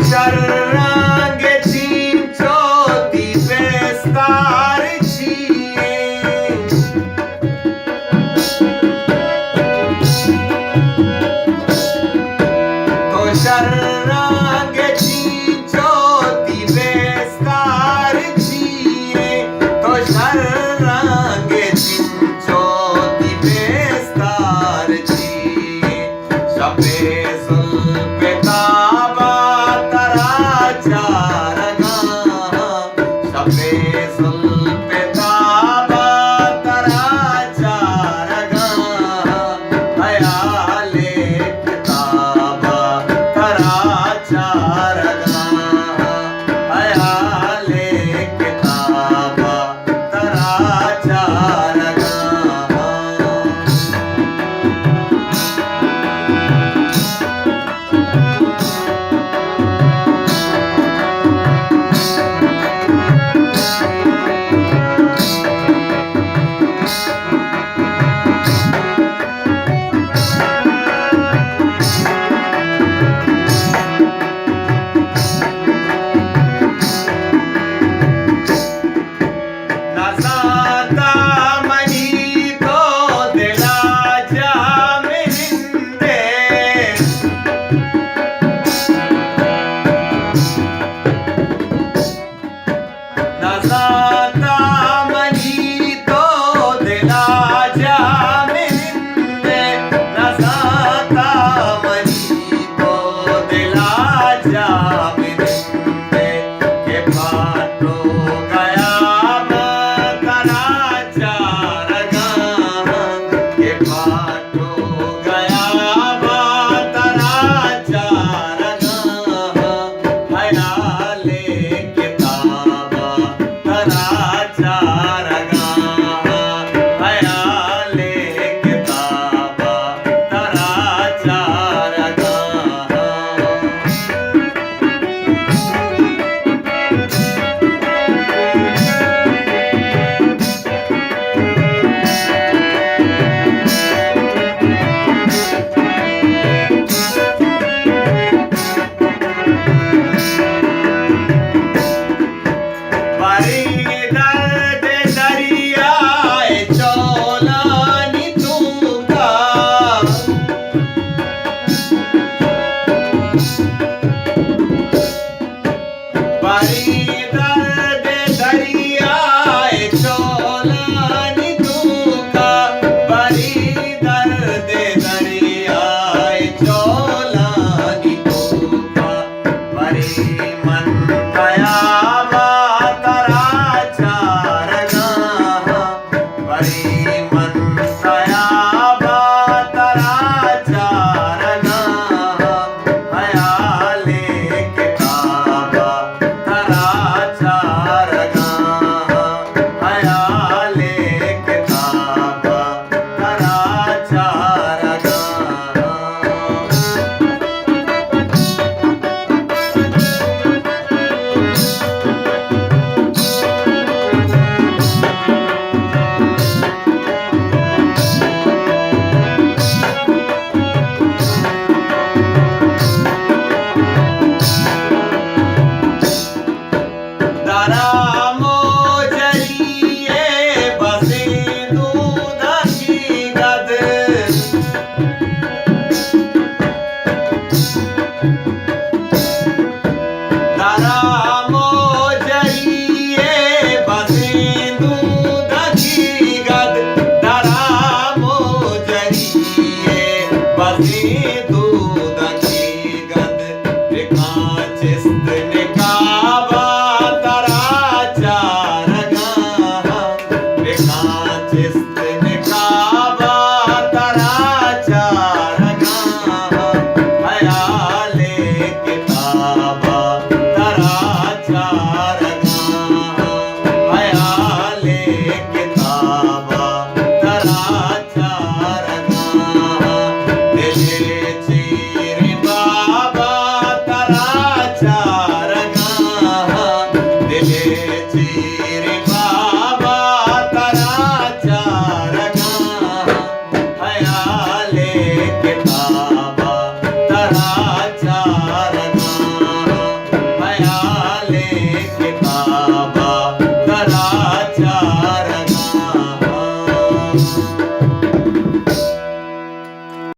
شررنگ چینچو تی بستار چیے؟ تو شررنگ چینچو تی بستار چیے؟ تو شررنگ چینچو تی بستار چیے؟ شپ ءِ زلپ ءِ تاب ءَ ترا چارگ ءَ آں، شپ ءِ زلپ ءِ تاب ءَ ترا چارگ ءَ آں، ہیال ءِ کتاب ءَ ترا چارگ ءَ آں، ہیال ءِ کتاب ءَ ترا چارگ ءَ آں۔ نزانتا منی تو دل ءَ جاہ منندے۔ نزانتا منی تو دل ءَ جاہ منندے، نزانتا منی تو دل ءَ جاہ منندے۔ کہ پاٹو گیا ما ترا چارگ ءَ آں، کہ پاٹو گیا ما ترا چارگ ءَ آں، ہیال ءِ کتاب ءَ ترا چارگ ءَ آں، ہیال ءِ کتاب ءَ ترا چارگ ءَ آں۔ بری درد دریائے چولانی توکا، بری درد دریائے چولانی توکا، بری درد دریائے چولانی توکا۔ بری من تیاب ءَ ترا چارگ ءَ آں، بری من تیاب ءَ ترا چارگ ءَ آں، ہیال ءِ کتاب ءَ ترا چارگ ءَ آں، ہیال ءِ کتاب ءَ ترا چارگ ءَ آں۔ درا موجری ءِ بزیں دودکی گد، درا موجری ءِ بزیں دودکی گد، درا موجری ءِ بزیں دودکی گد۔ بکاں چست نقاب ءَ ترا چارگ ءَ آں، بکاں چست نقاب ءَ ترا چارگ ءَ آں، ہیال ءِ